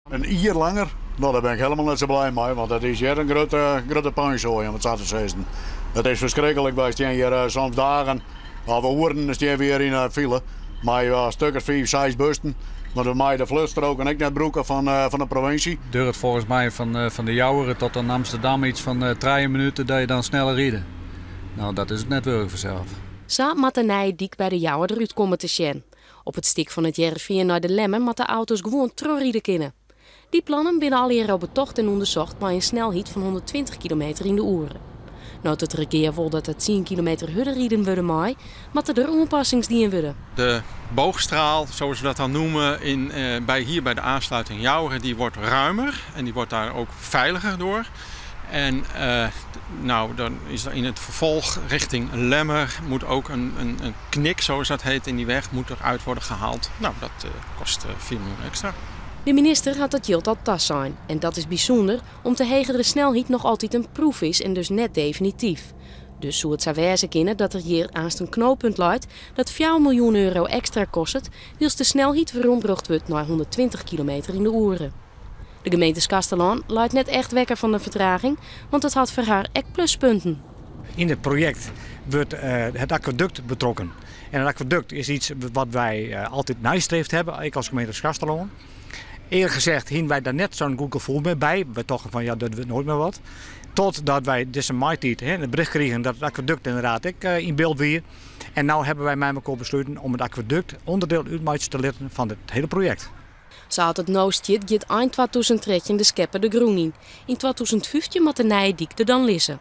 In jier langer? No, dêr bin ik helemaal net sa blij mei, want dat is hjir in grutte, grutte puinsoai, om it sa te sizzen. It is ferskriklik, wy stean hjir eh, soms dagen of oeren stean we hjir yn 'e file mei uh, stik as fiif, seis bussen. Want we meie de flechtstroken ek net brûke fan, uh, fan de provinsje. Duorret folgens my fan, fan De Jouwer tot oan Amsterdam iets fan 3 minuten dat je dan sneller ride. No, dat is it net wurdich fansels. Sa moat de nije dyk by De Jouwer derút komme te sjen. Op it stik fan It Hearrenfean nei De Lemmer moatte de auto's gewoan trochride kinne. Dy plannen binne allegear al betocht en ûndersocht mei in snelheid fan 120 kilometer yn de oere. No't it regear wol dat it 10 kilometer hurder riden wurde mei, moatte der oanpassings dien wurde. De boogstraal, zoals we dat dan noemen, hier bij de aansluiting Joure, die wordt ruimer en die wordt daar ook veiliger door. En nou, dan is er in het vervolg richting Lemmer moet ook een knik, zoals dat heet in die weg, moet eruit worden gehaald. Nou, dat kost 4 miljoen extra. De minister hat dat jild al tasein. En dat is bysûnder, om't de hegere snelheid noch altyd in proef is en dus net definityf. Dus soe it sa wêze kinne dat der hjir aanst in knooppunt leit dat 4 miljoen euro ekstra kostet, wylst de snelheid werombrocht wurdt nei 120 kilometer yn de oere. De gemeente Skarsterlân leit net echt wekker fan de fertraging, want it hat foar har ek pluspunten. Yn it projekt wurdt it akwadukt betrokken. En it akwadukt is yts wat wy altyd neistreefd hawwe, ek as gemeente Skarsterlân. Eerlijk gezegd hiene wy dêr net sa'n goed gefoel mear by. Wy tochten fan ja, dat wurdt noait mear wat. Totdat wy dizze maitiid, hè, it berjocht krigen dat it akwadukt ynderdaad ek yn byld wie. En no hawwe wy mei elkoar besluten om it akwadukt ûnderdiel útmeitsje te litten fan it hiele projekt. Sa't it no stiet, giet ein 2013 de skeppe de grûn yn. Yn 2015 moat de nije dyk der dan lizze.